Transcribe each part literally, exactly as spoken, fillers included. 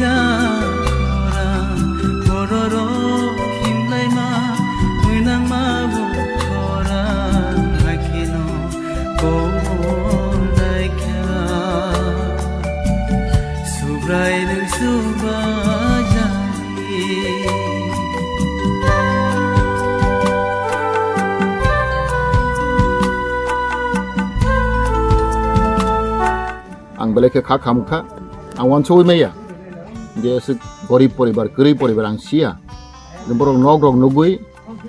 Khorang bororok himlaima, winangma bo khorang, haikhe no kobor naikha. Subrai nwng subajani. Ang belai khe kha khamkha, ang uansugwi maya je aswk gorib poribar, kwrwi poribar ang siya. Borok nok rok nugwi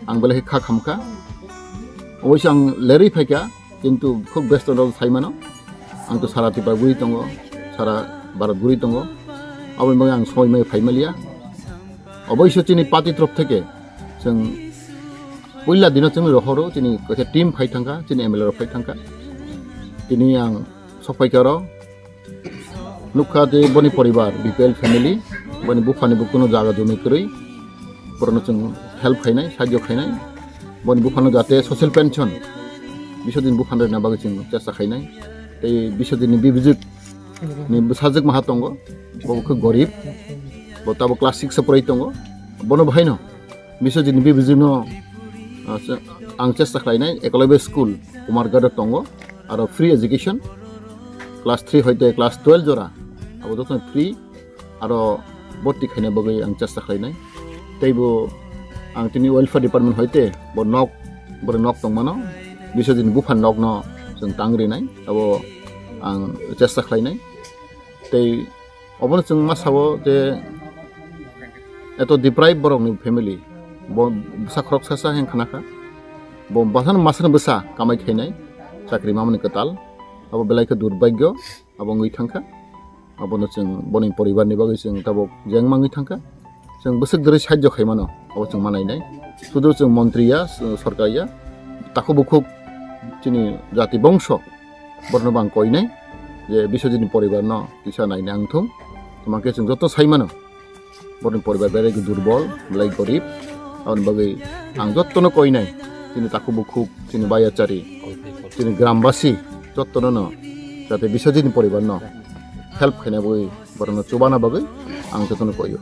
ang belai khe kha khamkha. Oboise ang lerwi phaikha, kintu khub besto rok saimano. Ang to sara Tripura guri tongo, sara Bharat guri tongo. Aboni bagwi ang somoi mai phai maliya. Oboise chini party torof theke chwng puila dino chwngno rohoro, chini kaisa team phai thangkha, chini M L A rok phai thangkha. Tini ang sokphaikha oro. Nukha je boni poribar, B P L family, boni buphani bo kuno jaga jumi kwrwi, borokno chwng help khainai, sahajyo khainai. Boni buphano jate social pension, bisodin buphano rwna bagwi chwng chesta khainai. Tei bisodinni bibijwk ni bwsajwk maha tongo, bo khe gorib, bo tabo class six o poroi tongo, bono bahaino Biswajit ni bibijwkno, ah, se-, ang chesta khlainai, Eklavya School, Kumarghat o tongo, aro free education, class three hoite class twelve jora, abo jotono free, aro bhorti khaina bagwi ang chesta khlainai. Teibo ang tini welfare department hoite bo nok, borok nok tongmano, Biswajit ni buphani nokno chwng tang rinai, abo ang chesta khlainai. Tei obono chwng ma sao je eto deprive borokni family, bo bwsa khoroksa sa heng khna kha, bo bwsano masano bwsa kamai khainai, chakri mamani kwtal, abo belai khe durbhagyo, abo wngwi thangkha. Abono chwng boni poribarni bagwi chwng tabuk jeng mangwi thangkha. Chwng bwswk dwrwi sahajyo khaimano, abo chwng ma nainai. Sudu chwng montri ya, s-, sorkar ya, takhuk bukhuk chini jati bongso, borokno bo ang koinai je Biswajitni poribarno kisa nainai ang thung. Tamo khe chwng joto saimano, borokni poribar belai khe durbol, belai gorib. Aboni bagwi ang jotono koinai, chini takhuk bukhuk, chini bayachari, chini grambasi, jotono no jate Biswajitni poribarno help khaina bagwi, borokno chubana bagwi ang jotono koio.